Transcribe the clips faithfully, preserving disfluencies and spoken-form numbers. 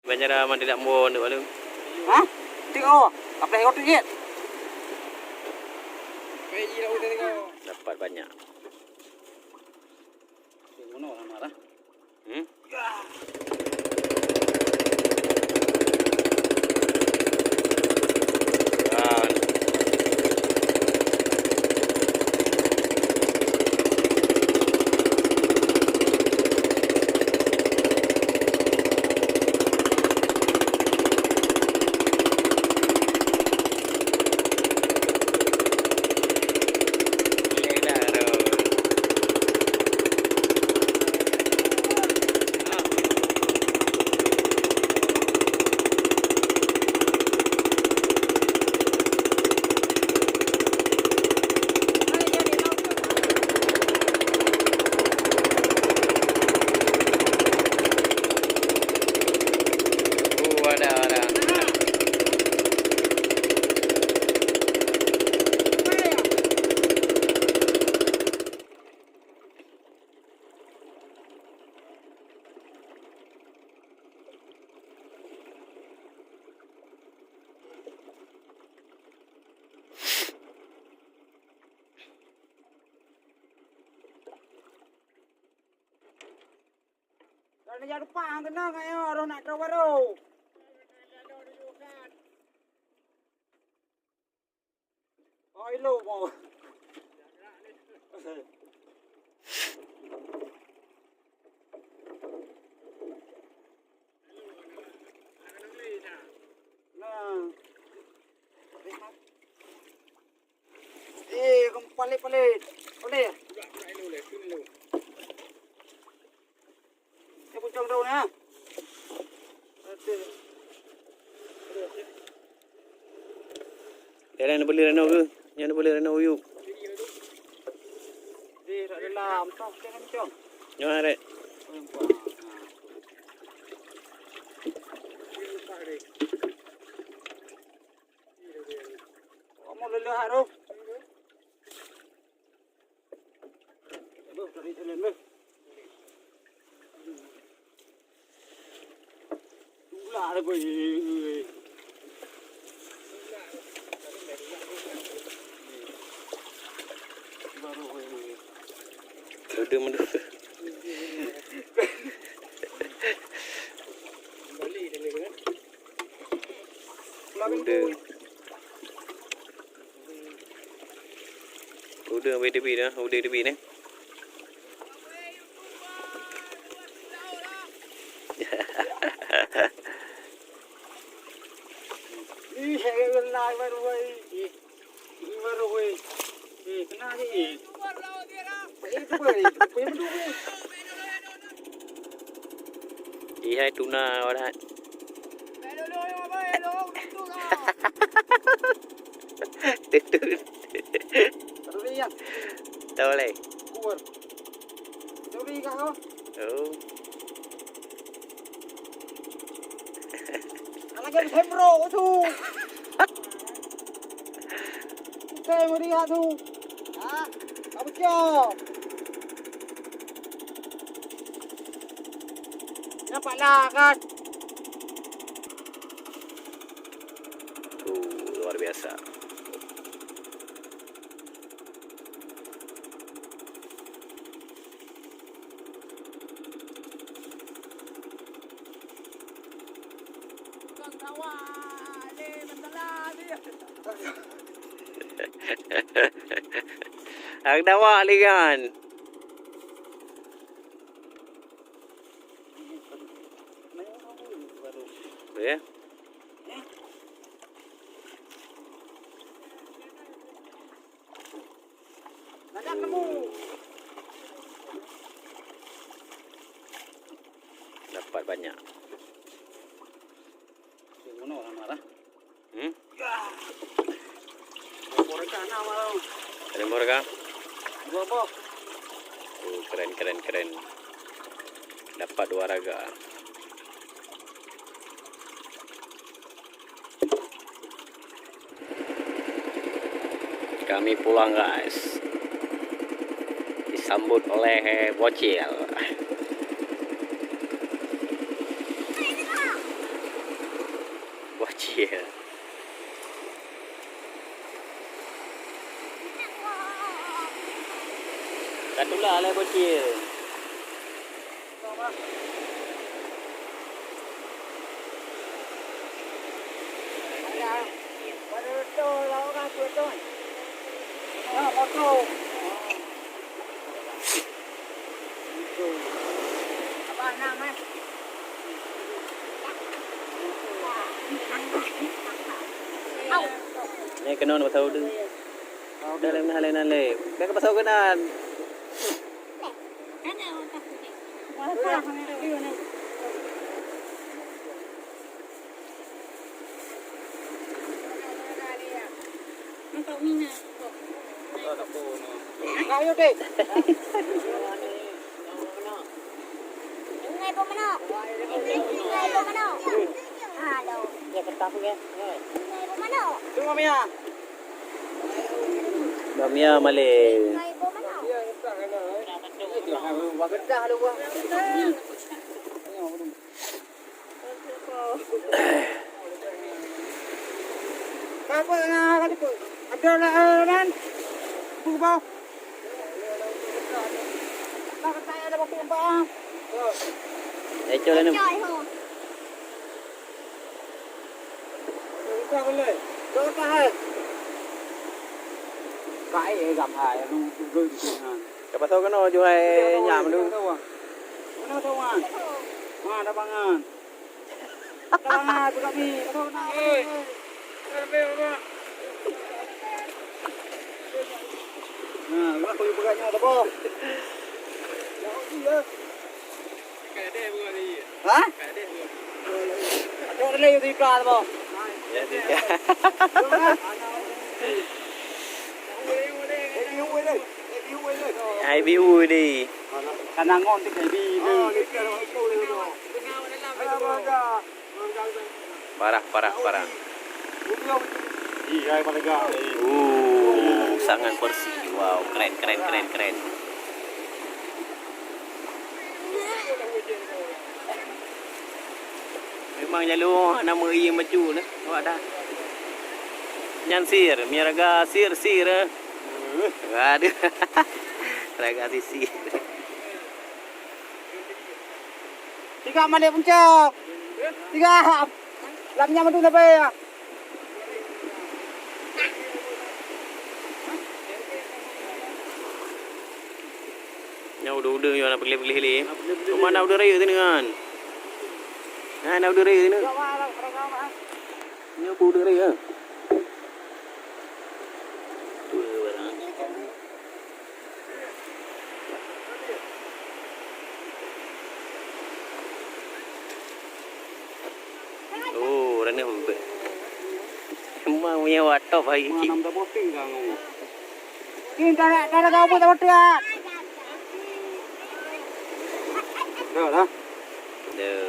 Banyak dah mandi nak muôn tu lalu. Hah? Tengok. Apa yang kau tunjuk? Dapat banyak. Hmm? Kalau jak depan kena ngai roh nak terus baru. Oh, ilo mo. Nah. Eh, kong palit-palit. Boleh ya? Ini puncak daun ya. Ada. Jangan boleh reno ke? Jangan boleh reno yuk. Di dalam tu, jangan cong. Nyoh arek. Kamu leleh harus. Aduh, dari jalan deh. Tulak dah, boy. Baru, boy. Udah menduka. Udah. Udah, weh, tepi dah. Udah tepi ni. Ih, saya kena baru, boy. Ini baru, weh. Eh, kena je, eh. Eh, tu, weh. Apa yang betul, weh? Ih, hai tuna, wadah. Tutut. Tahu ni, ya? Tahu leh. Kuat. Tahu ni, kau? Oh. Lagi di Pembro tu. Bukan meriah tu. Ha? Apa dia? Nampak lah kan? Tuh, luar biasa. Ang dawa lé kan. Ya. Dapat banyak. Hmm? Ada boh raga? Dua boh. Oh, keren, keren, keren. Dapat dua raga. Kami pulang, guys. Disambut oleh bocil. Cie. Ka tulak lé bocil. Nyoe keunoe pasau deuh. Dah lé, dah lé, dah lé. Dah ke pasau keunan. Bamia malée. Apa na kan tu? Ada lah, eh, kan? Bubah. Lah kata ada batu empat, ah. Eh, col ni. Buka boleh. Buka hai. Kai gam hai, lu tu tu. Siapa tahu kena jual nyam tu. Mana tu, Wan? Mana ada pangan? Ada pangan, buka mi. Ada pangan. Oi. Nah, lu aku buka nyawa tu, Bang. Ya, iya. Ha? Ada lagi tu ikan, Bang. Ya, tiga. Ai biu deh. Kana ngon tu kayak biu. Parah, parah, parah. Iya, pada gak. Uh, sangat bersih. Wow, keren, keren, keren, keren. Memang jalur nama iya maju lah. Awak dah. Nyan sir, mi raga sir, sir, eh. Aduh. Raga sisi. Tiga malik puncak. Tiga. Lam nyan madu sampai ya. Nyoe udeue-udeue nyoe na peugleh-peugleh lé. Cuma na udeue raya teuneuk kan. Nah, na udeue raya teuneuk. Nyoe udeue raya. Oh, rana bebek. Emang punya watop hari ni. Mana dah posting kang ni? Ni dah, dah, dah, dah, dah, dah. Dah lah. Dah.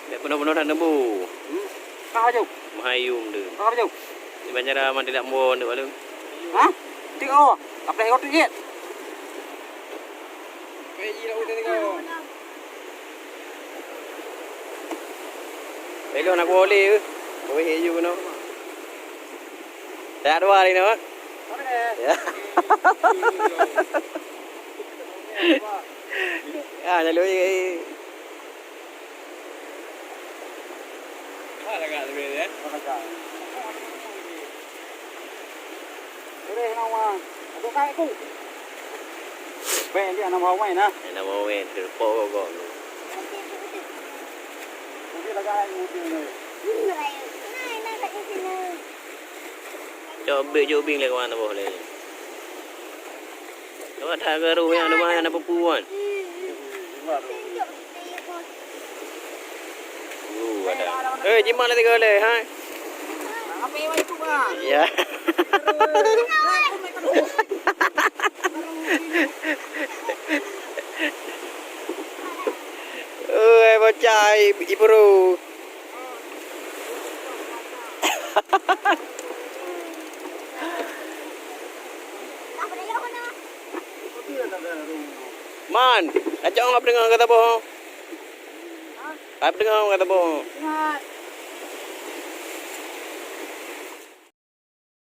Dah penuh-penuh dah nemu. Hmm? Kah baju? Mahayum tu. Kah baju? Di Banjarama tidak mau nak balu. Ha? Tiga oh. Apa yang kau tu je? Pelo nak boleh ke? Boleh je kena. Tak ada hari ni, ha? Ya. Ya, lalu je. Mana kat lebih ya? Boleh nak, Wan. Aku kai aku. Bèk dia nama Wan nah. Nama Wan tu pok kok. Mungkin lagak ai mungkin. Cok bèk jok bing lé kawan boh lé. Awak that geuruh nyang teuma nyang na peue-peue. Uh, ada. Eh, jimat lah tiga lé, ha? Ya. Oi, bocah, i-, ibru. Man, kacau ngap dengan kata bohong. Hai peudeungoe kata boh. Ngat.